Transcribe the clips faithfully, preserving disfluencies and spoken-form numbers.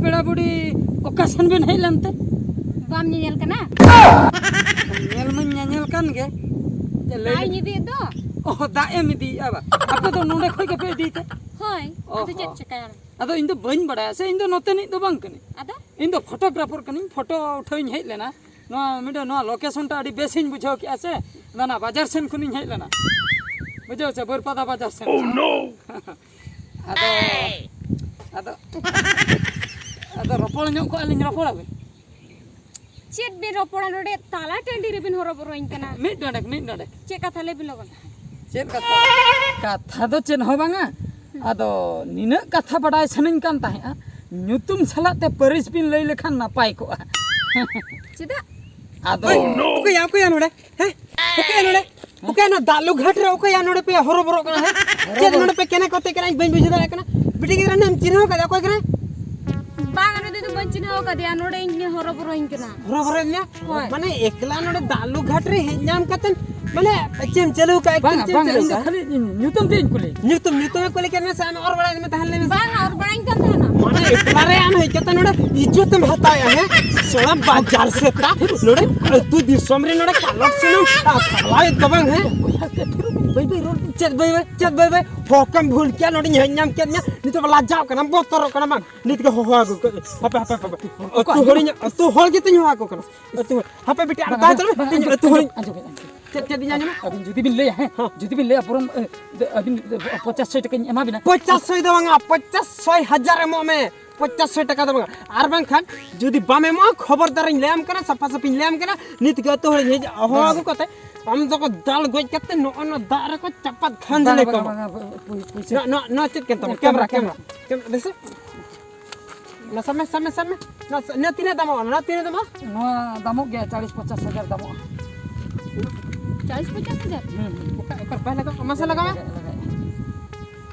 ᱯᱮᱲᱟ ᱵᱩᱰᱷᱤ, ᱚᱠᱟ ᱥᱮᱱ ᱵᱮᱱ ᱦᱮᱡ ᱞᱮᱱᱛᱮ? ᱵᱟᱢ ᱧᱮᱧᱮᱞ ᱠᱟᱱᱟ? ᱧᱮᱞ ᱢᱟᱧ ᱧᱮᱧᱮᱞ ᱠᱟᱱ ᱜᱮ᱾ ᱪᱮᱫ ᱞᱟᱹᱭ ᱫᱟᱜ ᱤᱧ ᱤᱫᱤᱭᱮᱫ ᱫᱚ᱾ ᱚ, ᱫᱟᱜ ᱮᱢ ᱤᱫᱤᱭᱮᱫᱼᱟ ᱵᱟ? ᱟᱯᱮ ᱫᱚ ᱱᱚᱰᱮ ᱠᱷᱚᱡ ᱜᱮᱯᱮ ᱤᱫᱤᱭ ᱛᱮ? ᱦᱳᱭ, ᱚ ᱟᱫᱚ ᱪᱮᱫ ᱦᱚᱸ᱾ ᱪᱤᱠᱟᱹᱭᱟ? ᱟᱫᱚ ᱤᱧ ᱫᱚ ᱵᱟᱹᱧ ᱵᱟᱲᱟᱭᱟ ᱥᱮ, ᱤᱧ ᱫᱚ ᱱᱚᱛᱮᱱᱤᱡ ᱫᱚ ᱵᱟᱝ ᱠᱟᱹᱱᱟᱹᱧ᱾ ᱟᱫᱚ? ᱤᱧ ᱫᱚ ᱯᱷᱳᱴᱳᱜᱨᱟᱯᱷᱟᱨ ᱠᱟᱹᱱᱟᱹᱧ, ᱯᱷᱳᱴᱳ ᱩᱴᱷᱟᱹᱣᱤᱧ ᱦᱮᱡ ᱞᱮᱱᱟ᱾ ᱱᱚᱣᱟ ᱢᱤᱫᱴᱮᱱ, ᱱᱚᱣᱟ ᱞᱳᱠᱮᱥᱚᱱ ᱴᱟ ᱟᱹᱰᱤ ᱵᱮᱥᱤᱧ ᱵᱩᱡᱷᱟᱹᱣ ᱠᱮᱜᱼᱟ ᱥᱮ, ᱚᱱᱟ ᱵᱟᱡᱟᱨ ᱥᱮᱱ ᱠᱷᱚᱱᱤᱧ ᱦᱮᱡ ᱞᱮᱱᱟ, ᱵᱩᱡᱷᱟᱹᱣ ᱥᱮ, ᱵᱟᱹᱨᱯᱟᱫᱟ ᱵᱟᱡᱟᱨ ᱥᱮᱱ᱾ ᱟᱫᱚ, ᱟᱫᱚ, ᱟᱫᱚ ᱨᱚᱯᱚᱲ ᱧᱚᱜ ᱠᱚᱜᱼᱟ ᱞᱤᱧ, ᱨᱚᱯᱚᱲ ᱟᱵᱤᱱ᱾ ᱪᱮᱫ ᱵᱤᱱ ᱨᱚᱯᱚᱲᱟ ᱱᱚᱰᱮ ᱛᱟᱞᱟ ᱴᱟᱺᱰᱤ ᱨᱮᱵᱤᱱ ᱦᱚᱨᱚᱵᱚᱨᱚᱧ ᱠᱟᱱᱟ? ᱢᱤᱫ ᱰᱚᱸᱰᱮᱠ, ᱢᱤᱫ ᱰᱚᱸᱰᱮᱠ᱾ ᱪᱮᱫ ᱠᱟᱛᱷᱟ ᱞᱟᱹᱭ ᱵᱤᱱ ᱞᱚᱜᱚᱱ? ᱪᱮᱫ ᱠᱟᱛᱷᱟ? ᱠᱟᱛᱷᱟ ᱫᱚ ᱪᱮᱫ ᱦᱚᱸ ᱵᱟᱝᱟ᱾ ᱟᱫᱚ ᱱᱤᱱᱟᱹᱜ ᱠᱟᱛᱷᱟ ᱵᱟᱰᱟᱭ ᱥᱟᱱᱟᱧ ᱠᱟᱱ ᱛᱟᱦᱮᱸᱫᱼᱟ, ᱧᱩᱛᱩᱢ ᱥᱟᱞᱟᱜ ᱛᱮ ᱯᱟᱹᱨᱤᱥ ᱵᱤᱱ ᱞᱟᱹᱭ ᱞᱮᱠᱷᱟᱱ ᱱᱟᱯᱟᱭ ᱠᱚᱜᱼᱟ᱾ ᱪᱮᱫᱟᱜ? ᱟᱫᱚ ᱳᱭ, ᱚᱠᱚᱭᱟ, ᱚᱠᱚᱭᱟ ᱱᱚᱰᱮ? ᱦᱮᱸ? ᱚᱠᱚᱭᱟ ᱱᱚᱰᱮ? ᱚᱠᱚᱭᱟ ᱱᱚᱰᱮ? ᱫᱟᱜ ᱞᱩ ᱜᱷᱟᱴ ᱨᱮ ᱚᱠᱚᱭᱟ ᱱᱚᱰᱮ ᱯᱮ ᱦᱚᱨᱚᱵᱚᱨᱚᱜ ᱠᱟᱱᱟ, ᱦᱮᱸ? ᱪᱮᱫ ᱱᱚᱰᱮ ᱯᱮ ᱠᱮᱱᱮ ᱠᱚᱛᱮ ᱠᱟᱱᱟ, ᱤᱧ ᱵᱟᱹᱧ ᱵᱩᱡᱷᱟᱹᱣ ᱫᱟᱲᱮᱭᱟᱜ ᱠᱟᱱᱟ᱾ ᱵᱤᱴᱤ ᱜᱤᱫᱽᱨᱟᱹ ᱱᱟᱢ ᱪᱤᱱᱦᱟᱹᱣ ᱠᱟᱫᱮᱭᱟ, ᱚᱠᱚᱭ ᱠᱟᱱᱟᱭ? ᱵᱟᱝ, ᱱᱩᱭ ᱫᱚ ᱵᱟᱹᱧ ᱪᱤᱱᱦᱟᱹᱣ ᱠᱟᱫᱮᱭᱟ, ᱱᱚᱰᱮ ᱤᱧ ᱦᱚᱨᱚᱵᱚᱨᱚᱧ ᱠᱟᱱᱟ᱾ ᱦᱚᱨᱚᱵᱚᱨᱚᱧ ᱢᱮ? ᱦᱳᱭ᱾ ᱢᱟᱱᱮ ᱮᱠᱞᱟ ᱱᱚᱰᱮ ᱫᱟᱜ ᱞᱩ ᱜᱷᱟᱴ ᱨᱮ ᱦᱮᱡ ᱧᱟᱢ ᱠᱟᱛᱮ, ᱢᱟᱱᱮ ᱪᱮᱫ ᱮᱢ ᱪᱟᱹᱞᱩ ᱠᱟᱜᱼᱟ? ᱵᱟᱝᱟ, ᱪᱮᱫ ᱮᱢ ᱵᱟᱝᱟ, ᱪᱟᱹᱞᱩ ᱤᱧ ᱫᱚ ᱠᱟᱜᱼᱟ? ᱠᱷᱟᱹᱞᱤ ᱤᱧ ᱧᱩᱛᱩᱢ ᱛᱮᱫ ᱤᱧ ᱠᱩᱞᱤ᱾ ᱧᱩᱛᱩᱢ, ᱧᱩᱛᱩᱢ ᱮ ᱠᱩᱞᱤ ᱠᱮᱫ ᱢᱮ ᱥᱮ ᱟᱢ ᱚᱨ ᱵᱟᱲᱟᱭ ᱢᱮ ᱛᱟᱦᱮᱱ ᱞᱟᱹᱭ ᱢᱮ ᱥᱮ? ᱵᱟᱝᱟ, ᱚᱨ ᱵᱟᱲᱟᱧ ᱠᱟᱱ ᱛᱟᱦᱮᱱᱟ᱾ ᱢᱟᱱᱮ ᱮᱠᱞᱟ ᱨᱮ ᱟᱢ ᱦᱮᱡ ᱠᱟᱛᱮ ᱱᱚᱰᱮ ᱤᱡᱽᱡᱚᱛ ᱮᱢ ᱦᱟᱛᱟᱣᱮᱜᱼᱟ, ᱦᱮᱸ? ᱥᱚᱲᱟ ᱵᱟᱡᱟᱨ ᱥᱮᱛᱟ ᱱᱚᱰᱮ ᱟᱹᱛᱩ ᱫᱤᱥᱚᱢ ᱨᱮ ᱱᱚᱰᱮ ᱠᱟᱞᱚᱴ ᱥᱩᱱᱩᱢ ᱟᱨ ᱠᱷᱟᱞᱟᱭ ᱫᱚ ᱵᱟᱝ, ᱦᱮᱸ? ᱵᱚᱭᱦᱟ, ᱠᱟᱹᱴᱤᱡ ᱨᱚᱲ ᱢᱮ, ᱵᱟᱹᱭ ᱵᱟᱹᱭ ᱨᱚᱲ ᱢᱮ᱾ ᱪᱮᱫ ᱵᱟᱹᱭ ᱵᱟᱹᱭ, ᱪᱮᱫ ᱵᱟᱹᱭ ᱵᱟᱹᱭ? ᱦᱚᱠ ᱮᱢ ᱵᱷᱩᱞ ᱠᱮᱜᱼᱟ, ᱱᱚᱰᱮᱧ ᱦᱮᱡ ᱧᱟᱢ ᱠᱮᱫ ᱢᱮᱭᱟ, ᱱᱤᱛᱚᱜ ᱞᱟᱡᱟᱣ ᱠᱟᱱᱟᱢ, ᱵᱚᱛᱚᱨᱚᱜ ᱠᱟᱱᱟᱢ ᱵᱟᱝ? ᱱᱤᱛ ᱜᱮ ᱦᱚᱦᱚ ᱟᱹᱜᱩ ᱠᱟᱜ ᱢᱮ᱾ ᱦᱟᱯᱮ, ᱦᱟᱯᱮ, ᱦᱟᱯᱮ, ᱦᱟᱯᱮ᱾ ᱟᱹᱛᱩ ᱦᱚᱲᱤᱧ, ᱟᱹᱛᱩ ᱦᱚᱲ ᱜᱮᱛᱚᱧ ᱦᱚᱦᱚ ᱟᱠᱚ ᱠᱟᱱᱟ᱾ ᱟᱹᱛᱩ ᱦᱚᱲ᱾ ᱦᱟᱯᱮ ᱵᱤᱴᱤ, ᱟᱢ ᱵᱟᱝ, ᱛᱟᱦᱮᱸ ᱦᱚᱪᱚ ᱢᱮ᱾ ᱵᱟᱝ, ᱤᱧ ᱟᱸᱡᱚᱢ, ᱟᱹᱛᱩ ᱦᱚᱲᱤᱧ᱾ ᱟᱸᱡᱚᱢ, ᱟᱸᱡᱚᱢ, ᱟᱸᱡᱚᱢ᱾ ᱪᱮᱫ, ᱪᱮᱫ ᱤᱧ ᱟᱸᱡᱚᱢᱟ? ᱟᱹᱵᱤᱱ ᱡᱩᱫᱤ ᱵᱤᱱ ᱞᱟᱹᱭᱟ, ᱦᱮᱸ, ᱦᱚᱸ᱾ ᱡᱩᱫᱤ ᱵᱤᱱ ᱞᱟᱹᱭᱟ, ᱵᱚᱨᱚᱝ, ᱮ, ᱟᱹᱵᱤᱱ, ᱮ, ᱯᱚᱧᱪᱟᱥ ᱥᱚ ᱴᱟᱠᱟᱧ ᱮᱢᱟ ᱵᱤᱱᱟ᱾ ᱯᱚᱧᱪᱟᱥ ᱥᱚ ᱫᱚ ᱵᱟᱝᱟ, ᱯᱚᱧᱪᱟᱥ ᱥᱚ ᱦᱟᱡᱟᱨ ᱮᱢᱚᱜ ᱢᱮ᱾ ᱯᱚᱧᱪᱟᱥ ᱥᱚ ᱴᱟᱠᱟ ᱫᱚ ᱵᱟᱝᱟ᱾ ᱟᱨ ᱵᱟᱝᱠᱷᱟᱱ ᱡᱩᱫᱤ ᱵᱟᱢ ᱮᱢᱚᱜᱼᱟ, ᱠᱷᱚᱵᱚᱨᱫᱟᱨᱤᱧ ᱞᱟᱹᱭᱟᱢ ᱠᱟᱱᱟ, ᱥᱟᱯᱷᱟ ᱥᱟᱹᱯᱷᱤᱧ ᱞᱟᱹᱭᱟᱢ ᱠᱟᱱᱟ, ᱱᱤᱛ ᱜᱮ ᱟᱹᱛᱩ ᱦᱚᱲᱤᱧ ᱦᱮᱡ ᱦᱚᱦᱚ ᱵᱟᱝᱟ᱾ ᱟᱹᱜᱩ ᱠᱟᱛᱮ, ᱟᱢ ᱫᱚᱠᱚ ᱫᱟᱞ ᱜᱚᱡ ᱠᱟᱛᱮ ᱱᱚᱜᱼᱚ ᱱᱚᱣᱟ ᱫᱟᱜ ᱨᱮᱠᱚ ᱪᱟᱯᱟᱫ ᱠᱷᱟᱱ ᱵᱟᱝᱟ, ᱫᱤᱞᱮ ᱵᱟᱝᱟ, ᱠᱚ᱾ ᱵᱟᱝᱟ, ᱯᱩ-, ᱯᱩᱭᱥᱟᱹ᱾ ᱱᱚᱣᱟ, ᱱᱚᱣᱟ, ᱱᱚᱣᱟ ᱪᱮᱫ ᱠᱟᱱ ᱛᱟᱢᱟ? Camera, camera, camera. Camera. Camera, ᱫᱮᱥᱮ? ᱱᱚᱣᱟ ᱥᱟᱵ ᱢᱮ, ᱥᱟᱵ ᱢᱮ, ᱥᱟᱵ ᱢᱮ᱾ ᱱᱚᱣᱟ ᱥᱟ-, ᱱᱚᱣᱟ ᱛᱤᱱᱟᱹᱜ ᱫᱟᱢᱚᱜᱼᱟ? ᱱᱚᱣᱟ ᱛᱤᱱᱟᱹᱜ ᱫᱟᱢᱚᱜᱼᱟ? ᱱᱚᱣᱟ ᱫᱟᱢᱚᱜ ᱜᱮᱭᱟ ᱪᱟᱞᱤᱥ ᱯᱚᱧᱪᱟᱥ ᱦᱟᱡᱟᱨ ᱫᱟᱢᱚᱜᱼᱟ᱾ ᱪᱟᱞᱤᱥ ᱯᱚᱧᱪᱟᱥ ᱦᱟᱡᱟᱨ? ᱦᱩᱸ, ᱦᱩᱸ᱾ ᱚᱠᱟ, ᱚᱠᱟ ᱵᱟᱭ ᱞᱟᱜᱟᱜᱼᱟ? ᱢᱟᱥᱮ ᱞᱟᱜᱟᱣ ᱢᱮ᱾ ᱞᱟᱜᱟᱜ, ᱞᱟᱜᱟᱜ᱾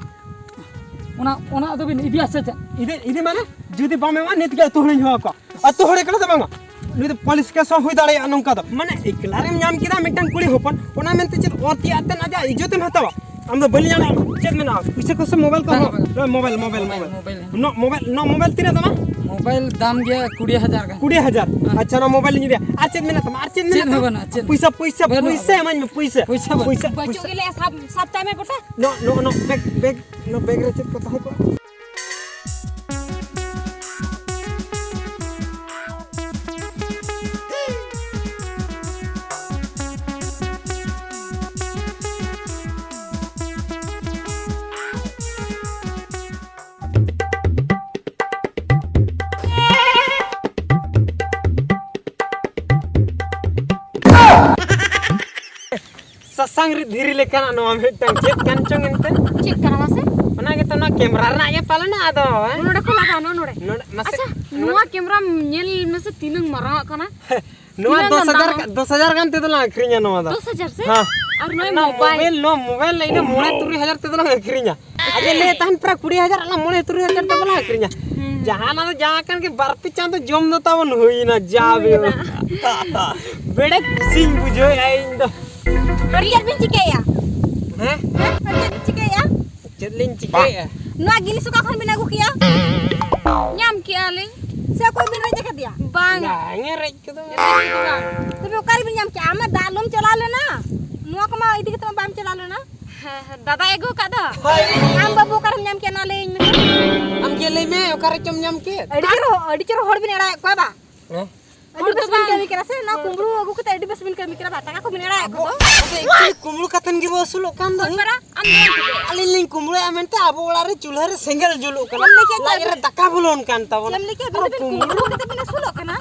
ᱚᱱᱟ, ᱚᱱᱟ ᱟᱫᱚ ᱵᱤᱱ ᱤᱫᱤᱭᱟ ᱥᱮ ᱪᱮᱫ? ᱤᱫᱤ, ᱤᱫᱤ ᱢᱟᱱᱮ? ᱡᱩᱫᱤ ᱵᱟᱢ ᱮᱢᱟ, ᱱᱤᱛ ᱜᱮ ᱟᱹᱛᱩ ᱦᱚᱲᱤᱧ ᱦᱚᱦᱚ ᱟᱠᱚᱣᱟ᱾ ᱟᱹᱛᱩ ᱦᱚᱲ ᱮᱠᱞᱟ ᱫᱚ ᱵᱟᱝᱟ, ᱱᱩᱭ ᱫᱚ ᱯᱩᱞᱤᱥ ᱠᱮᱥ ᱦᱚᱸ ᱦᱩᱭ ᱫᱟᱲᱮᱭᱟᱜᱼᱟ ᱱᱚᱝᱠᱟ ᱫᱚ᱾ ᱢᱟᱱᱮ ᱮᱠᱞᱟ ᱨᱮᱢ ᱧᱟᱢ ᱠᱮᱫᱟ ᱢᱤᱫᱴᱟᱝ ᱠᱩᱲᱤ ᱦᱚᱯᱚᱱ, ᱚᱱᱟ ᱢᱮᱱᱛᱮ ᱪᱮᱫ ᱚᱨ ᱛᱮᱭᱟᱜ ᱛᱮ ᱟᱡᱟᱜ ᱤᱡᱽᱡᱚᱛ ᱮᱢ ᱦᱟᱛᱟᱣᱟ? ᱟᱢ ᱫᱚ ᱵᱟᱹᱞᱤᱧ ᱟᱲᱟᱜ, ᱪᱮᱫ ᱢᱮᱱᱟᱜᱼᱟ? ᱯᱩᱭᱥᱟᱹ ᱠᱚ ᱥᱮ ᱢᱳᱵᱟᱭᱤᱞ ᱠᱚ? ᱵᱟᱝᱟ, ᱵᱟᱝᱟ᱾ ᱱᱚᱣᱟ mobile, mobile, mobile, mobile. Mobile. ᱱᱚᱣᱟ ᱢᱳᱵᱟᱭᱤᱞ, ᱱᱚᱣᱟ ᱢᱳᱵᱟᱭᱤᱞ ᱛᱤᱱᱟᱹᱜ ᱛᱟᱢᱟ? ᱢᱳᱵᱟᱭᱤᱞ ᱫᱟᱢ ᱜᱮᱭᱟ ᱠᱩᱲᱤ ᱦᱟᱡᱟᱨ ᱜᱟᱱ᱾ ᱠᱩᱲᱤ ᱦᱟᱡᱟᱨ? ᱦᱮᱸ᱾ ᱟᱪᱪᱷᱟ, ᱚᱱᱟ ᱢᱳᱵᱟᱭᱤᱞ ᱤᱧ ᱤᱫᱤᱭᱟ᱾ ᱟᱨ ᱪᱮᱫ ᱢᱮᱱᱟᱜ ᱛᱟᱢᱟ? ᱟᱨ ᱪᱮᱫ ᱪᱮᱫ ᱢᱮᱱᱟᱜ ᱦᱚᱸ ᱛᱟᱢᱟ? ᱵᱟᱹᱱᱩᱜᱼᱟ, ᱪᱮᱫ ᱯᱚᱭᱥᱟ, ᱦᱚᱸ ᱯᱚᱭᱥᱟ, ᱵᱟᱹᱱᱩᱜᱼᱟ᱾ ᱯᱚᱭᱥᱟ ᱮᱢᱟᱹᱧ ᱢᱮ, ᱯᱚᱭᱥᱟ᱾ ᱯᱚᱭᱥᱟ ᱵᱟᱹᱱᱩᱜᱼᱟ᱾ ᱯᱚᱭᱥᱟ᱾ ᱵᱟᱹᱪᱩᱜ ᱜᱮᱞᱮ, ᱥᱟᱵ, ᱥᱟᱵ ᱛᱟᱭ ᱢᱮ ᱜᱚᱴᱟ᱾ ᱱᱚ-, ᱱᱚ-, ᱱᱚ ᱵᱮᱜᱽ, ᱵᱮᱜᱽ, ᱱᱚ ᱵᱮᱜᱽ ᱨᱮ ᱪᱮᱫ ᱠᱚ ᱛᱟᱦᱮᱸ ᱠᱚᱜᱼᱟ? ᱥᱟᱥᱟᱝ ᱨᱤᱫ ᱫᱷᱤᱨᱤ ᱞᱮᱠᱟᱱᱟᱜ ᱱᱚᱣᱟ ᱢᱤᱫᱴᱟᱝ ᱪᱮᱫ ᱠᱟᱱ ᱪᱚᱝ ᱮᱱᱛᱮ? ᱪᱮᱫ ᱠᱟᱱᱟ ᱢᱟᱥᱮ? ᱚᱱᱟ ᱜᱮᱛᱚ, ᱱᱚᱣᱟ ᱠᱮᱢᱨᱟ ᱨᱮᱱᱟᱜ ᱜᱮ ᱯᱟᱞᱮᱱᱟ, ᱟᱫᱚ, ᱦᱮᱸ? ᱱᱚᱰᱮ ᱠᱚ ᱞᱟᱜᱟᱣᱟ, ᱱᱚᱜᱼᱚ ᱱᱚᱰᱮ᱾ ᱱᱚᱰᱮ, ᱢᱟᱥᱮ, ᱟᱪᱪᱷᱟ, ᱱᱚᱰᱮ᱾ ᱱᱚᱣᱟ ᱠᱮᱢᱨᱟ ᱧᱮᱞ ᱢᱮᱥᱮ, ᱛᱤᱱᱟᱹᱝ ᱢᱟᱨᱟᱝ ᱟᱜ ᱠᱟᱱᱟ᱾ ᱱᱚᱣᱟ ᱛᱤᱱᱟᱹᱝ ᱜᱟᱱ ᱫᱚᱥ ᱦᱟᱡᱟᱨ ᱫᱟᱢᱚᱜ? ᱠᱟ-, ᱫᱚᱥ ᱦᱟᱡᱟᱨ ᱜᱟᱱ ᱛᱮᱫᱚ ᱞᱟᱝ ᱟᱹᱠᱷᱨᱤᱧᱟ ᱱᱚᱣᱟ ᱫᱚ᱾ ᱫᱚᱥ ᱦᱟᱡᱟᱨ ᱥᱮ? ᱦᱮᱸ᱾ ᱟᱨ ᱱᱚᱣᱟ ᱱᱚᱣᱟ ᱢᱳᱵᱟᱭᱤᱞ? ᱢᱳᱵᱟᱭᱤᱞ, ᱱᱚᱣᱟ ᱢᱳᱵᱟᱭᱤᱞ ᱤᱱᱟᱹ ᱢᱚᱬᱮ ᱛᱩᱨᱩᱭ ᱦᱟᱡᱟᱨ ᱛᱮᱫᱚ ᱞᱟᱝ ᱟᱹᱠᱷᱨᱤᱧᱟ᱾ ᱟᱡᱮ ᱞᱟᱹᱭᱮᱫ ᱛᱟᱦᱮᱱ ᱯᱨᱟᱭ ᱠᱩᱲᱤ ᱦᱟᱡᱟᱨ, ᱟᱞᱟᱝ ᱢᱚᱬᱮ ᱛᱩᱨᱩᱭ ᱦᱟᱡᱟᱨ ᱛᱮᱫᱚ ᱞᱟᱝ ᱟᱹᱠᱷᱨᱤᱧᱟ᱾ ᱦᱩᱸ᱾ ᱡᱟᱦᱟᱱᱟᱜ ᱫᱚ ᱡᱟᱦᱟᱸ ᱠᱟᱱ ᱜᱮ, ᱵᱟᱨ ᱯᱮ ᱪᱟᱸᱫᱚ ᱡᱚᱢ ᱫᱚ ᱛᱟᱵᱚᱱ ᱦᱩᱭᱱᱟ, ᱡᱟ ᱦᱩᱭᱱᱟ᱾ ᱵᱮᱲᱮ ᱠᱩᱥᱤᱧ ᱵᱩᱡᱷᱟᱹᱣᱮᱫᱼᱟ ᱤᱧ ᱫᱚ᱾ ᱟᱨ ᱪᱮᱫ ᱵᱤᱱ ᱪᱤᱠᱟᱹᱭᱮᱫᱼᱟ? ᱦᱮᱸ? ᱦᱮᱸ? ᱟᱨ ᱪᱮᱫ ᱵᱤᱱ ᱪᱤᱠᱟᱹᱭᱮᱫᱼᱟ? ᱪᱮᱫ ᱞᱤᱧ ᱪᱤᱠᱟᱹᱭᱮᱫᱼᱟ? ᱱᱚᱣᱟ ᱡᱤᱱᱤᱥ ᱚᱠᱟ ᱠᱷᱚᱱ ᱵᱤᱱ ᱟᱹᱜᱩ ᱠᱮᱫᱼᱟ? ᱧᱟᱢ ᱠᱮᱫᱼᱟ ᱞᱤᱧ᱾ ᱥᱮ ᱚᱠᱚᱭ ᱵᱤᱱ ᱨᱮᱡ ᱟᱠᱟᱫᱮᱭᱟ? ᱵᱟᱝ᱾ ᱵᱟᱝ, ᱨᱮᱡ ᱠᱚᱫᱚ᱾ ᱛᱚᱵᱮ ᱚᱠᱟ ᱨᱮᱵᱤᱱ ᱧᱟᱢ ᱠᱮᱫᱼᱟ? ᱟᱢᱟᱜ ᱫᱟᱜ ᱞᱩᱢ ᱪᱟᱞᱟᱣ ᱞᱮᱱᱟ? ᱱᱚᱣᱟ ᱠᱚᱢᱟ ᱤᱫᱤ ᱠᱟᱛᱮ ᱢᱟ ᱵᱟᱢ ᱪᱟᱞᱟᱣ ᱞᱮᱱᱟ᱾ ᱦᱮᱸ, ᱦᱮᱸ, ᱫᱟᱫᱟᱭ ᱟᱹᱜᱩ ᱟᱠᱟᱫ ᱫᱚ᱾ ᱦᱳᱭ᱾ ᱟᱢ ᱵᱟᱹᱵᱩ ᱚᱠᱟᱨᱮᱢ ᱧᱟᱢ ᱠᱮᱫᱼᱟ, ᱱᱚᱣᱟ ᱞᱟᱹᱭᱟᱹᱧ ᱢᱮ᱾ ᱟᱢ ᱜᱮ ᱞᱟᱹᱭ ᱢᱮ, ᱚᱠᱟ ᱨᱮᱪᱚᱢ ᱧᱟᱢ ᱠᱮᱫ? ᱟᱹᱰᱤ ᱪᱮᱦᱨᱟ, ᱟᱹᱰᱤ ᱪᱮᱦᱨᱟ ᱦᱚᱲ ᱵᱤᱱ ᱮᱲᱟᱭᱮᱫ ᱠᱚᱣᱟ ᱵᱟ? ᱦᱮᱸ? ᱟᱹᱰᱤ ᱵᱮᱥ ᱵᱤᱱ ᱠᱟᱹᱢᱤ ᱠᱟᱱᱟ ᱥᱮ, ᱱᱚᱣᱟ ᱠᱩᱢᱵᱽᱲᱩ ᱟᱹᱜᱩ ᱠᱟᱛᱮ ᱟᱹᱰᱤ ᱵᱮᱥ ᱵᱤᱱ ᱠᱟᱹᱢᱤ ᱠᱟᱱᱟ ᱵᱟ? ᱴᱟᱠᱟ ᱠᱚᱵᱤᱱ ᱮᱲᱟᱭᱮᱫ ᱟᱵᱚ, ᱠᱚᱫᱚ᱾ ᱟᱵᱚ ᱫᱚ actually ᱠᱩᱢᱵᱽᱲᱩ ᱠᱟᱛᱮᱱ ᱜᱮᱵᱚ ᱟᱹᱥᱩᱞᱚᱜ ᱠᱟᱱ ᱫᱚ᱾ ᱦᱳᱭ ᱯᱟᱨᱟ, ᱟᱢ ᱫᱚ ᱵᱟᱝ ᱴᱷᱤᱠᱟᱹᱭᱟ᱾ ᱟᱹᱞᱤᱧ ᱞᱤᱧ ᱠᱩᱢᱵᱽᱲᱩᱭᱟ ᱢᱮᱱᱛᱮ ᱟᱵᱚ ᱚᱲᱟᱜ ᱨᱮ ᱪᱩᱞᱦᱟᱹ ᱨᱮ ᱥᱮᱸᱜᱮᱞ ᱡᱩᱞᱩᱜ ᱠᱟᱱᱟ, ᱪᱮᱫ ᱮᱢ ᱞᱟᱹᱭ ᱠᱮᱫ? ᱞᱟᱡ ᱨᱮ ᱫᱟᱠᱟ ᱵᱚᱞᱚᱱ ᱠᱟᱱ ᱛᱟᱵᱚᱱᱟ᱾ ᱪᱮᱫ ᱮᱢ ᱞᱟᱹᱭ ᱠᱮᱫ? ᱟᱵᱚ ᱟᱹᱵᱤᱱ ᱫᱚᱵᱤᱱ ᱠᱩᱢᱵᱽᱲᱩ ᱠᱩᱢᱵᱽᱲᱩ ᱠᱟᱛᱮ ᱵᱤᱱ ᱟᱹᱥᱩᱞᱚᱜ ᱠᱟᱱᱟ?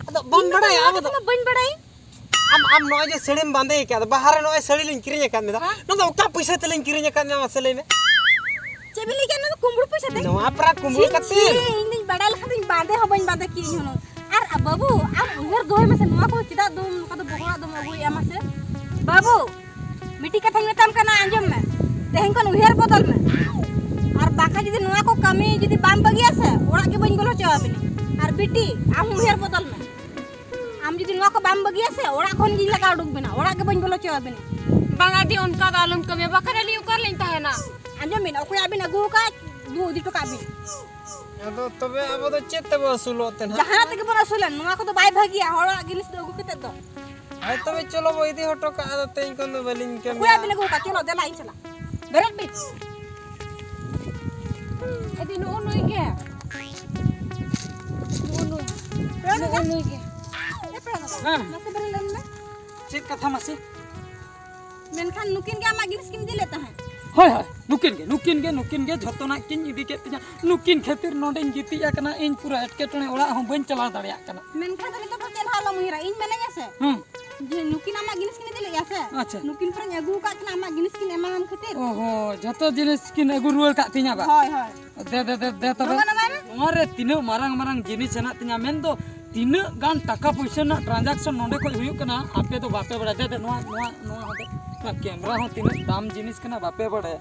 ᱟᱫᱚ ᱵᱟᱢ ᱤᱧ ᱫᱚ ᱵᱟᱲᱟᱭᱟ, ᱱᱚᱣᱟ ᱟᱵᱚ ᱫᱚ ᱠᱟᱛᱷᱟ ᱢᱟ ᱵᱟᱹᱧ ᱵᱟᱲᱟᱭ᱾ ᱟᱢ, ᱟᱢ ᱱᱚᱜᱼᱚᱭ ᱡᱮ ᱥᱟᱹᱲᱤᱢ ᱵᱟᱸᱫᱮ ᱟᱠᱟᱫ, ᱵᱟᱦᱟ ᱨᱮ ᱱᱚᱜᱼᱚᱭ ᱥᱟᱹᱲᱤ ᱞᱤᱧ ᱠᱤᱨᱤᱧ ᱟᱠᱟᱫ ᱢᱮ ᱫᱚ, ᱦᱮᱸ? ᱱᱚᱣᱟ ᱫᱚ ᱚᱠᱟ ᱯᱚᱭᱥᱟ ᱛᱮᱞᱤᱧ ᱠᱤᱨᱤᱧ ᱟᱠᱟᱫ ᱢᱮᱭᱟ, ᱢᱟᱥᱮ ᱞᱟᱹᱭ ᱢᱮ? ᱪᱮᱫ ᱵᱤᱱ ᱞᱟᱹᱭ ᱠᱮᱫ? ᱱᱚᱣᱟ ᱫᱚ ᱠᱩᱢᱵᱽᱲᱩ ᱯᱚᱭᱥᱟ ᱛᱮ? ᱱᱚᱣᱟ ᱯᱟᱨᱟ ᱠᱩᱢᱵᱽᱲᱩ ᱪᱷᱤ, ᱠᱟᱛᱮ᱾ ᱪᱷᱤ, ᱤᱧ ᱫᱩᱧ ᱵᱟᱰᱟᱭ ᱞᱮᱠᱷᱟᱱ ᱫᱩᱧ ᱵᱟᱸᱫᱮ ᱦᱚᱸ ᱵᱟᱹᱧ ᱵᱟᱸᱫᱮ ᱠᱮᱭᱟ ᱤᱧ ᱦᱩᱱᱟᱹᱝ᱾ ᱟᱨ ᱵᱟᱹᱵᱩ, ᱟᱢ ᱩᱭᱦᱟᱹᱨ ᱫᱚᱦᱚᱭ ᱢᱮᱥᱮ, ᱱᱚᱣᱟ ᱠᱚ ᱪᱮᱫᱟᱜ ᱫᱚᱢ ᱱᱚᱝᱠᱟ ᱫᱚ ᱵᱚᱦᱚᱜ ᱫᱚᱢ ᱟᱹᱜᱩᱭᱮᱫᱼᱟ ᱢᱟᱥᱮ? ᱵᱟᱹᱵᱩ, ᱢᱤᱫᱴᱤᱡ ᱠᱟᱛᱷᱟᱧ ᱢᱮᱛᱟᱢ ᱠᱟᱱᱟ, ᱟᱸᱡᱚᱢ ᱢᱮ᱾ ᱛᱮᱦᱮᱧ ᱠᱷᱚᱱ ᱩᱭᱦᱟᱹᱨ ᱵᱚᱫᱚᱞ ᱢᱮ᱾ ᱟᱨ ᱵᱟᱝᱠᱷᱟᱱ ᱡᱩᱫᱤ ᱱᱚᱣᱟ ᱠᱚ ᱠᱟᱹᱢᱤ ᱡᱩᱫᱤ ᱵᱟᱢ ᱵᱟᱹᱜᱤᱭᱟ ᱥᱮ, ᱚᱲᱟᱜ ᱜᱮ ᱵᱟᱹᱧ ᱵᱚᱞᱚ ᱦᱚᱪᱚ ᱟᱵᱤᱱᱟ᱾ ᱟᱨ ᱵᱤᱴᱤ, ᱟᱢ ᱦᱚᱸ ᱩᱭᱦᱟᱹᱨ ᱵᱚᱫᱚᱞ ᱢᱮ᱾ ᱟᱢ ᱡᱩᱫᱤ ᱱᱚᱣᱟ ᱠᱚ ᱵᱟᱢ ᱵᱟᱹᱜᱤᱭᱟ ᱥᱮ, ᱚᱲᱟᱜ ᱠᱷᱚᱱ ᱜᱤᱧ ᱞᱟᱜᱟ ᱩᱰᱩᱠ ᱵᱮᱱᱟ, ᱚᱲᱟᱜ ᱜᱮ ᱵᱟᱹᱧ ᱵᱚᱞᱚ ᱦᱚᱪᱚ ᱟᱵᱤᱱᱟ᱾ ᱵᱟᱝᱟ ᱫᱤ, ᱚᱱᱠᱟ ᱫᱚ ᱟᱞᱚᱢ ᱠᱟᱹᱢᱤᱭᱟ, ᱵᱟᱠᱷᱟᱱ ᱟᱹᱞᱤᱧ ᱚᱠᱟ ᱨᱮᱞᱤᱧ ᱛᱟᱦᱮᱱᱟ? ᱟᱸᱡᱚᱢ ᱵᱤᱱ, ᱚᱠᱚᱭᱟᱜ ᱵᱤᱱ ᱟᱹᱜᱩ ᱟᱠᱟᱫ, ᱫᱩ ᱤᱫᱤ ᱦᱚᱴᱚ ᱠᱟᱜ ᱵᱤᱱ᱾ ᱟᱫᱚ ᱛᱚᱵᱮ ᱟᱵᱚ ᱫᱚ ᱪᱮᱫ ᱛᱮᱵᱚ ᱟᱹᱥᱩᱞᱚᱜ ᱛᱮ ᱱᱟᱦᱟᱜ? ᱡᱟᱦᱟᱸ ᱛᱮᱜᱮ ᱵᱚᱱ ᱟᱹᱥᱩᱞᱮᱱ, ᱱᱚᱣᱟ ᱠᱚᱫᱚ ᱵᱟᱭ ᱵᱷᱟᱹᱜᱤᱭᱟ, ᱦᱚᱲᱟᱜ ᱡᱤᱱᱤᱥ ᱫᱚ ᱟᱹᱜᱩ ᱠᱟᱛᱮ ᱫᱚ᱾ ᱦᱳᱭ, ᱛᱚᱵᱮ ᱪᱚᱞᱚ ᱵᱚ ᱤᱫᱤ ᱦᱚᱴᱚ ᱠᱟᱜᱼᱟ, ᱟᱫᱚ ᱛᱮᱦᱮᱧ ᱠᱷᱚᱱ ᱫᱚ ᱵᱟᱹᱞᱤᱧ ᱚᱠᱚᱭᱟᱜ ᱠᱟᱹᱢᱤᱭᱟ᱾ ᱵᱤᱱ ᱟᱹᱜᱩ ᱠᱟᱜ? ᱪᱚᱞᱚ, ᱫᱮᱞᱟ, ᱤᱧ ᱪᱟᱞᱟᱜ᱾ ᱵᱮᱨᱮᱫ ᱵᱤᱱ᱾ ᱮ ᱫᱤ, ᱱᱩᱜᱼᱩ ᱱᱩᱭ ᱜᱮ᱾ ᱱᱩᱜᱼᱩ ᱱᱩᱭ᱾ ᱯᱮᱲᱟ ᱱᱩᱜᱼᱩ ᱫᱟᱫᱟ? ᱱᱩᱭ ᱜᱮ᱾ ᱮ, ᱯᱮᱲᱟ ᱫᱟᱫᱟ, ᱦᱮᱸ᱾ ᱱᱟᱥᱮ ᱵᱮᱨᱮᱫ ᱞᱮᱱ ᱢᱮ᱾ ᱪᱮᱫ ᱠᱟᱛᱷᱟ ᱢᱟᱥᱮ? ᱢᱮᱱᱠᱷᱟᱱ ᱱᱩᱠᱤᱱ ᱜᱮ ᱟᱢᱟᱜ ᱡᱤᱱᱤᱥ ᱠᱤᱱ ᱤᱫᱤ ᱞᱮᱫ ᱛᱟᱦᱮᱸᱫ᱾ ᱦᱳᱭ, ᱦᱳᱭ, ᱱᱩᱠᱤᱱ ᱜᱮ, ᱱᱩᱠᱤᱱ ᱜᱮ, ᱱᱩᱠᱤᱱ ᱜᱮ ᱡᱷᱚᱛᱚᱱᱟᱜ ᱠᱤᱱ ᱤᱫᱤ ᱠᱮᱫ ᱛᱤᱧᱟ᱾ ᱱᱩᱠᱤᱱ ᱠᱷᱟᱹᱛᱤᱨ ᱱᱚᱰᱮᱧ ᱜᱤᱛᱤᱡ ᱟᱠᱟᱱᱟ, ᱤᱧ ᱯᱩᱨᱟᱹ ᱮᱴᱠᱮᱴᱚᱬᱮ, ᱚᱲᱟᱜ ᱦᱚᱸ ᱵᱟᱹᱧ ᱪᱟᱞᱟᱣ ᱫᱟᱲᱮᱭᱟᱜ ᱠᱟᱱᱟ᱾ ᱢᱮᱱᱠᱷᱟᱱ ᱫᱚ ᱱᱤᱛᱚᱜ ᱫᱚ ᱪᱮᱫ ᱦᱚᱸ ᱟᱞᱚᱢ ᱩᱭᱦᱟᱹᱨᱟ, ᱤᱧ ᱢᱮᱱᱟᱧᱟ ᱥᱮ᱾ ᱦᱩᱸ᱾ ᱡᱮ ᱱᱩᱠᱤᱱ ᱟᱢᱟᱜ ᱡᱤᱱᱤᱥ ᱠᱤᱱ ᱤᱫᱤ ᱞᱮᱫᱼᱟ ᱥᱮ? ᱟᱪᱪᱷᱟ᱾ ᱱᱩᱠᱤᱱ ᱯᱩᱨᱟᱹᱧ ᱟᱹᱜᱩ ᱟᱠᱟᱫ ᱠᱤᱱᱟ, ᱟᱢᱟᱜ ᱡᱤᱱᱤᱥ ᱠᱤᱱ ᱮᱢᱟᱢ ᱠᱷᱟᱹᱛᱤᱨ᱾ ᱚᱦᱚ, ᱡᱷᱚᱛᱚ ᱡᱤᱱᱤᱥ ᱠᱤᱱ ᱟᱹᱜᱩ ᱨᱩᱣᱟᱹᱲ ᱠᱟᱜ ᱛᱤᱧᱟ ᱵᱟ? ᱦᱳᱭ, ᱦᱳᱭ᱾ ᱫᱮ, ᱫᱮ, ᱫᱮ, ᱫᱮ ᱛᱚᱵᱮ᱾ ᱱᱚᱣᱟ ᱱᱟᱢᱟᱭ ᱢᱮ᱾ ᱱᱚᱣᱟ ᱨᱮ ᱛᱤᱱᱟᱹᱜ ᱢᱟᱨᱟᱝ ᱢᱟᱨᱟᱝ ᱡᱤᱱᱤᱥ ᱦᱮᱱᱟᱜ ᱛᱤᱧᱟ, ᱢᱮᱱᱫᱚ ᱛᱤᱱᱟᱹᱜ ᱜᱟᱱ ᱴᱟᱠᱟ ᱯᱩᱭᱥᱟᱹ ᱨᱮᱱᱟᱜ transaction ᱱᱚᱸᱰᱮ ᱠᱷᱚᱡ ᱦᱩᱭᱩᱜ ᱠᱟᱱᱟ, ᱟᱯᱮ ᱫᱚ ᱵᱟᱯᱮ ᱵᱟᱲᱟᱭᱟ᱾ ᱫᱮ, ᱫᱮ, ᱱᱚᱣᱟ, ᱱᱚᱣᱟ, ᱱᱚᱣᱟ ᱦᱟᱛᱮ, ᱱᱚᱣᱟ camera ᱦᱚᱸ ᱛᱤᱱᱟᱹᱜ ᱫᱟᱢ ᱡᱤᱱᱤᱥ ᱠᱟᱱᱟ, ᱵᱟᱯᱮ ᱵᱟᱲᱟᱭᱟ᱾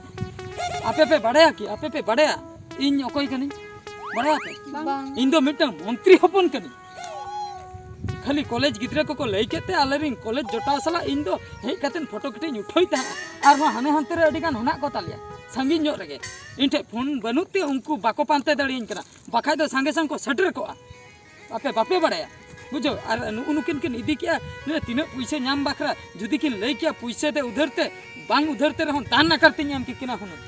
ᱟᱯᱮ ᱯᱮ ᱵᱟᱲᱟᱭᱟ ᱠᱤ? ᱟᱯᱮ ᱯᱮ ᱵᱟᱲᱟᱭᱟ ᱤᱧ ᱚᱠᱚᱭ ᱠᱟᱹᱱᱟᱹᱧ? ᱵᱟᱲᱟᱭᱟ ᱯᱮ? ᱵᱟᱝ᱾ ᱤᱧ ᱫᱚ ᱢᱤᱫᱴᱟᱝ ᱢᱚᱱᱛᱨᱤ ᱦᱚᱯᱚᱱ ᱠᱟᱹᱱᱟᱹᱧ᱾ ᱠᱷᱟᱹᱞᱤ ᱠᱚᱞᱮᱡᱽ ᱜᱤᱫᱽᱨᱟᱹ ᱠᱚᱠᱚ ᱞᱟᱹᱭ ᱠᱮᱫ ᱛᱮ ᱟᱞᱮᱨᱮᱱ ᱠᱚᱞᱮᱡᱽ ᱡᱚᱴᱟᱣ ᱥᱟᱞᱟᱜ ᱤᱧ ᱫᱚ ᱦᱮᱡ ᱠᱟᱛᱮ ᱯᱷᱳᱴᱳ ᱠᱟᱹᱴᱤᱡ ᱤᱧ ᱩᱴᱷᱟᱹᱣ ᱛᱟᱦᱮᱸᱫ᱾ ᱟᱨ ᱱᱚᱣᱟ ᱦᱟᱱᱮ ᱦᱟᱱᱛᱮ ᱨᱮ ᱟᱹᱰᱤ ᱜᱟᱱ ᱦᱮᱱᱟᱜ ᱠᱚ ᱛᱟᱞᱮᱭᱟ, ᱥᱟᱺᱜᱤᱧ ᱧᱚᱜ ᱨᱮᱜᱮ᱾ ᱤᱧ ᱴᱷᱮᱡ ᱯᱷᱳᱱ ᱵᱟᱹᱱᱩᱜ ᱛᱮ ᱩᱱᱠᱩ ᱵᱟᱠᱚ ᱯᱟᱱᱛᱮ ᱫᱟᱲᱮᱭᱟᱹᱧ ᱠᱟᱱᱟ, ᱵᱟᱠᱷᱟᱡ ᱫᱚ ᱥᱟᱸᱜᱮ ᱥᱟᱝ ᱠᱚ ᱥᱮᱴᱮᱨ ᱠᱚᱜᱼᱟ᱾ ᱟᱯᱮ ᱵᱟᱯᱮ ᱵᱟᱲᱟᱭᱟ, ᱵᱩᱡᱷᱟᱹᱣ? ᱟᱨ ᱱᱩᱜᱼᱩ ᱱᱩᱠᱤᱱ ᱠᱤᱱ ᱤᱫᱤ ᱠᱮᱜᱼᱟ, ᱱᱤᱭᱟᱹ ᱛᱤᱱᱟᱹᱜ ᱯᱩᱭᱥᱟᱹ ᱧᱟᱢ ᱵᱟᱠᱷᱨᱟ ᱡᱩᱫᱤ ᱠᱤᱱ ᱞᱟᱹᱭ ᱠᱮᱭᱟ ᱯᱩᱭᱥᱟᱹ ᱛᱮ ᱩᱫᱷᱟᱹᱨ ᱛᱮ, ᱵᱟᱝ ᱩᱫᱷᱟᱹᱨ ᱛᱮ ᱨᱮᱦᱚᱸ ᱫᱟᱱ ᱟᱠᱟᱨ ᱛᱤᱧ ᱮᱢ ᱠᱮᱠᱤᱱᱟ ᱦᱩᱱᱟᱹᱝ᱾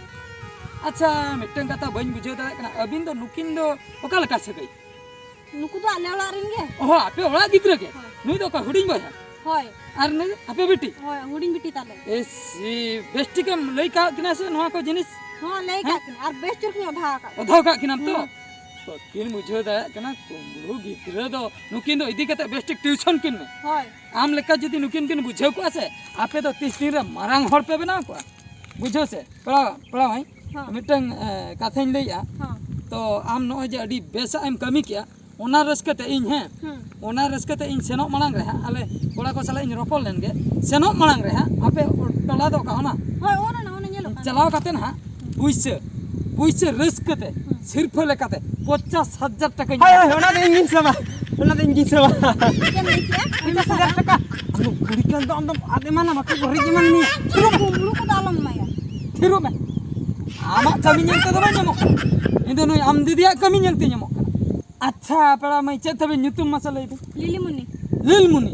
ᱟᱪᱪᱷᱟ, ᱢᱤᱫᱴᱟᱝ ᱠᱟᱛᱷᱟ ᱵᱟᱹᱧ ᱵᱩᱡᱷᱟᱹᱣ ᱫᱟᱲᱮᱭᱟᱜ ᱠᱟᱱᱟ, ᱟᱹᱵᱤᱱ ᱫᱚ ᱱᱩᱠᱤᱱ ᱫᱚ ᱚᱠᱟ ᱞᱮᱠᱟ ᱥᱟᱹᱜᱟᱹᱭ? ᱱᱩᱠᱩ ᱫᱚ ᱟᱞᱮ ᱚᱲᱟᱜ ᱨᱮᱱ ᱜᱮ᱾ ᱚᱦᱚ, ᱟᱯᱮ ᱚᱲᱟᱜ ᱜᱤᱫᱽᱨᱟᱹ ᱜᱮ? ᱦᱳᱭ᱾ ᱱᱩᱭ ᱫᱚ ᱚᱠᱟ ᱦᱩᱰᱤᱧ ᱵᱚᱭᱦᱟ? ᱦᱳᱭ᱾ ᱟᱨ ᱱᱩᱭ ᱟᱯᱮ ᱵᱤᱴᱤ? ᱦᱳᱭ, ᱦᱩᱰᱤᱧ ᱵᱤᱴᱤ ᱛᱟᱞᱮ᱾ ᱮᱥᱤ, ᱵᱮᱥ ᱴᱷᱤᱠᱮᱢ ᱞᱟᱹᱭ ᱠᱟᱣᱟᱫ ᱠᱤᱱᱟ ᱥᱮ ᱱᱚᱣᱟ ᱠᱚ ᱡᱤᱱᱤᱥ? ᱦᱚᱸ, ᱞᱟᱹᱭ ᱦᱮᱸ? ᱠᱟᱜ ᱠᱤᱱᱟ᱾ ᱟᱨ ᱵᱮᱥ ᱴᱷᱤᱠ ᱤᱧ ᱚᱫᱷᱟ ᱟᱠᱟᱫ ᱠᱤᱱᱟ᱾ ᱚᱫᱷᱟᱣ ᱠᱟᱜ ᱠᱤᱱᱟᱢ ᱛᱚ? ᱦᱩᱸ᱾ ᱵᱟᱹᱠᱤᱱ ᱵᱩᱡᱷᱟᱹᱣ ᱫᱟᱲᱮᱭᱟᱜ ᱠᱟᱱᱟ, ᱠᱩᱢᱵᱽᱲᱩ ᱜᱤᱫᱽᱨᱟᱹ ᱫᱚ᱾ ᱱᱩᱠᱤᱱ ᱫᱚ ᱤᱫᱤ ᱠᱟᱛᱮ ᱵᱮᱥ ᱴᱷᱤᱠ ᱴᱤᱭᱩᱥᱚᱱ ᱠᱤᱱ ᱢᱮ᱾ ᱦᱳᱭ᱾ ᱟᱢ ᱞᱮᱠᱟ ᱡᱩᱫᱤ ᱱᱩᱠᱤᱱ ᱠᱤᱱ ᱵᱩᱡᱷᱟᱹᱣ ᱠᱚᱜᱼᱟ ᱥᱮ, ᱟᱯᱮ ᱫᱚ ᱛᱤᱥ ᱫᱤᱱ ᱨᱮ ᱢᱟᱨᱟᱝ ᱦᱚᱲ ᱯᱮ ᱵᱮᱱᱟᱣ ᱠᱚᱜᱼᱟ᱾ ᱵᱩᱡᱷᱟᱹᱣ ᱥᱮ? ᱯᱟᱲᱦᱟᱣ, ᱯᱟᱲᱦᱟᱣ ᱟᱹᱧ᱾ ᱦᱚᱸ᱾ ᱢᱤᱫᱴᱟᱝ, ᱮ, ᱠᱟᱛᱷᱟᱧ ᱞᱟᱹᱭᱮᱜᱼᱟ᱾ ᱦᱚᱸ᱾ ᱛᱚ, ᱟᱢ ᱱᱚᱜᱼᱚᱭ ᱡᱮ ᱟᱹᱰᱤ ᱵᱮᱥᱟᱜ ᱮᱢ ᱠᱟᱹᱢᱤ ᱠᱮᱜᱼᱟ, ᱚᱱᱟ ᱨᱟᱹᱥᱠᱟᱹ ᱛᱮ ᱤᱧ, ᱦᱮᱸ, ᱦᱩᱸ᱾ ᱚᱱᱟ ᱨᱟᱹᱥᱠᱟᱹ ᱛᱮ ᱤᱧ ᱥᱮᱱᱚᱜ ᱢᱟᱲᱟᱝ ᱨᱮ ᱦᱟᱸᱜ, ᱟᱞᱮ ᱠᱚᱲᱟ ᱠᱚ ᱥᱟᱞᱟᱜ ᱤᱧ ᱨᱚᱯᱚᱲ ᱞᱮᱱ ᱜᱮ, ᱥᱮᱱᱚᱜ ᱢᱟᱲᱟᱝ ᱨᱮ ᱦᱟᱸᱜ, ᱟᱯᱮ ᱴᱚᱞᱟ ᱫᱚ ᱚᱠᱟ ᱚᱱᱟ? ᱦᱳᱭ, ᱚᱱᱟ, ᱚᱱᱟ ᱧᱮᱞᱚᱜ ᱠᱟᱱᱟ᱾ ᱪᱟᱞᱟᱣ ᱠᱟᱛᱮ ᱦᱟᱸᱜ, ᱯᱩᱭᱥᱟᱹ, ᱯᱩᱭᱥᱟᱹ ᱨᱟᱹᱥᱠᱟᱹ ᱛᱮ, ᱦᱩᱸ᱾ ᱥᱤᱨᱯᱷᱟᱹ ᱞᱮᱠᱟᱛᱮ ᱯᱚᱧᱪᱟᱥ ᱦᱟᱡᱟᱨ ᱴᱟᱠᱟᱧ ᱦᱳᱭ, ᱦᱳᱭ, ᱚᱱᱟ ᱫᱚ ᱤᱧ ᱜᱤᱧ ᱥᱟᱵᱟ, ᱚᱱᱟ ᱫᱚ ᱤᱧ ᱜᱤᱧ ᱥᱟᱵᱟ᱾ ᱪᱮᱫ ᱮᱢ ᱞᱟᱹᱭ ᱠᱮᱜᱼᱟ? ᱯᱚᱧᱪᱟᱥ ᱦᱟᱡᱟᱨ ᱴᱟᱠᱟ? ᱟᱢ ᱫᱚ ᱠᱩᱲᱤ ᱠᱟᱱ ᱫᱚ, ᱟᱢ ᱫᱚ ᱟᱫ ᱮᱢᱟᱱᱟ, ᱵᱟᱠᱚ ᱜᱚᱨᱤᱡ ᱮᱢᱟᱱ ᱢᱮᱭᱟ᱾ ᱛᱷᱤᱨᱚᱜ ᱢᱮ᱾ ᱠᱩᱢᱵᱽᱲᱩ ᱠᱚᱫᱚ ᱟᱞᱚᱢ ᱮᱢᱟᱭᱟ᱾ ᱛᱷᱤᱨᱚᱜ ᱢᱮ᱾ ᱟᱢᱟᱜ ᱠᱟᱹᱢᱤ ᱧᱮᱞ ᱛᱮᱫᱚ ᱵᱟᱝ ᱧᱟᱢᱚᱜ ᱠᱟᱱᱟ᱾ ᱤᱧ ᱫᱚ ᱱᱩᱭ ᱟᱢ ᱫᱤᱫᱤᱭᱟᱜ ᱠᱟᱹᱢᱤ ᱧᱮᱞ ᱛᱤᱧ ᱮᱢᱚᱜ ᱠᱟᱱᱟ᱾ ᱟᱪᱪᱷᱟ ᱯᱮᱲᱟ ᱢᱟᱹᱭ, ᱪᱮᱫ ᱛᱟᱵᱮᱱ ᱧᱩᱛᱩᱢ ᱢᱟᱥᱮ ᱞᱟᱹᱭ ᱵᱮᱱ? ᱞᱤᱞᱤᱢᱩᱱᱤ᱾ ᱞᱤᱞᱢᱩᱱᱤ᱾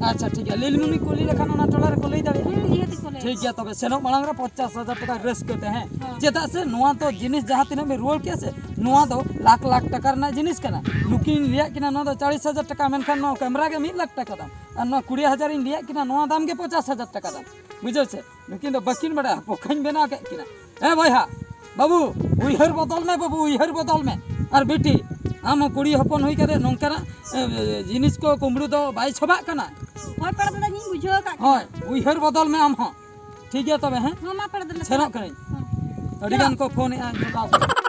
ᱟᱪᱪᱷᱟ, ᱴᱷᱤᱠ ᱜᱮᱭᱟ, ᱞᱤᱞᱢᱩᱱᱤ ᱠᱩᱞᱤ ᱞᱮᱠᱷᱟᱱ ᱚᱱᱟ ᱴᱚᱞᱟ ᱨᱮᱠᱚ ᱞᱟᱹᱭ ᱫᱟᱲᱮᱭᱟᱜᱼᱟ᱾ ᱦᱩᱸ, ᱱᱤᱦᱟᱹᱛ ᱠᱚ ᱞᱟᱹᱭᱟ᱾ ᱴᱷᱤᱠ ᱜᱮᱭᱟ, ᱛᱚᱵᱮ ᱥᱮᱱᱚᱜ ᱢᱟᱲᱟᱝ ᱨᱮ ᱯᱚᱧᱪᱟᱥ ᱦᱟᱡᱟᱨ ᱴᱟᱠᱟ ᱨᱟᱹᱥᱠᱟᱹ ᱛᱮ, ᱦᱮᱸ? ᱦᱮᱸ᱾ ᱪᱮᱫᱟᱜ ᱥᱮ ᱱᱚᱣᱟ ᱫᱚ ᱡᱤᱱᱤᱥ ᱡᱟᱦᱟᱸ ᱛᱤᱱᱟᱹᱜ ᱵᱤᱱ ᱨᱩᱣᱟᱹᱲ ᱠᱮᱜᱼᱟ ᱥᱮ, ᱱᱚᱣᱟ ᱫᱚ ᱞᱟᱠᱷ ᱞᱟᱠᱷ ᱴᱟᱠᱟ ᱨᱮᱱᱟᱜ ᱡᱤᱱᱤᱥ ᱠᱟᱱᱟ᱾ ᱱᱩᱠᱤᱱ ᱞᱟᱹᱭᱟᱜ ᱠᱤᱱᱟ ᱱᱚᱣᱟ ᱫᱚ ᱪᱟᱞᱤᱥ ᱦᱟᱡᱟᱨ ᱴᱟᱠᱟ, ᱢᱮᱱᱠᱷᱟᱱ ᱱᱚᱣᱟ ᱠᱮᱢᱨᱟ ᱜᱮ ᱢᱤᱫ ᱞᱟᱠᱷ ᱴᱟᱠᱟ ᱫᱟᱢ, ᱟᱨ ᱱᱚᱣᱟ ᱠᱩᱲᱤ ᱦᱟᱡᱟᱨ ᱤᱧ ᱞᱟᱹᱭᱟᱜ ᱠᱤᱱᱟ, ᱱᱚᱣᱟ ᱫᱟᱢ ᱜᱮ ᱯᱚᱧᱪᱟᱥ ᱦᱟᱡᱟᱨ ᱴᱟᱠᱟ ᱫᱟᱢ᱾ ᱵᱩᱡᱷᱟᱹᱣ ᱥᱮ? ᱱᱩᱠᱤᱱ ᱫᱚ ᱵᱟᱹᱠᱤᱱ ᱵᱟᱲᱟᱭᱟ, ᱵᱚᱠᱟᱧ ᱵᱮᱱᱟᱣ ᱠᱮᱫ ᱠᱤᱱᱟ᱾ ᱦᱮᱸ ᱵᱚᱭᱦᱟ, ᱵᱟᱹᱵᱩ, ᱩᱭᱦᱟᱹᱨ ᱵᱚᱫᱚᱞ ᱢᱮ ᱵᱟᱹᱵᱩ, ᱩᱭᱦᱟᱹᱨ ᱵᱚᱫᱚᱞ ᱢᱮ᱾ ᱟᱨ ᱵᱤᱴᱤ, ᱟᱢ ᱦᱚᱸ ᱠᱩᱲᱤ ᱦᱚᱯᱚᱱ ᱦᱩᱭ ᱠᱟᱛᱮ ᱱᱚᱝᱠᱟᱱᱟᱜ, ᱮ, ᱡᱤᱱᱤᱥ ᱠᱚ ᱠᱩᱢᱵᱽᱲᱩ ᱫᱚ ᱵᱟᱭ ᱥᱚᱵᱷᱟᱜ ᱠᱟᱱᱟ᱾ ᱦᱳᱭ ᱯᱮᱲᱟ ᱫᱟᱫᱟ, ᱤᱧ ᱵᱩᱡᱷᱟᱹᱣ ᱟᱠᱟᱫ ᱠᱤᱱᱟ᱾ ᱦᱳᱭ, ᱩᱭᱦᱟᱹᱨ ᱵᱚᱫᱚᱞ ᱢᱮ ᱟᱢ ᱦᱚᱸ᱾ ᱴᱷᱤᱠ ᱜᱮᱭᱟ ᱛᱚᱵᱮ, ᱦᱮᱸ? ᱦᱚᱸ, ᱢᱟ ᱯᱮᱲᱟ ᱫᱟᱫᱟ᱾ ᱥᱮᱱᱚᱜ ᱠᱟᱹᱱᱟᱹᱧ᱾ ᱦᱚᱸ᱾ ᱟᱹᱰᱤ ᱜᱟᱱ ᱠᱚ ᱯᱷᱳᱱᱮᱜᱼᱟ, ᱡᱚᱴᱟᱣ ᱠᱚ᱾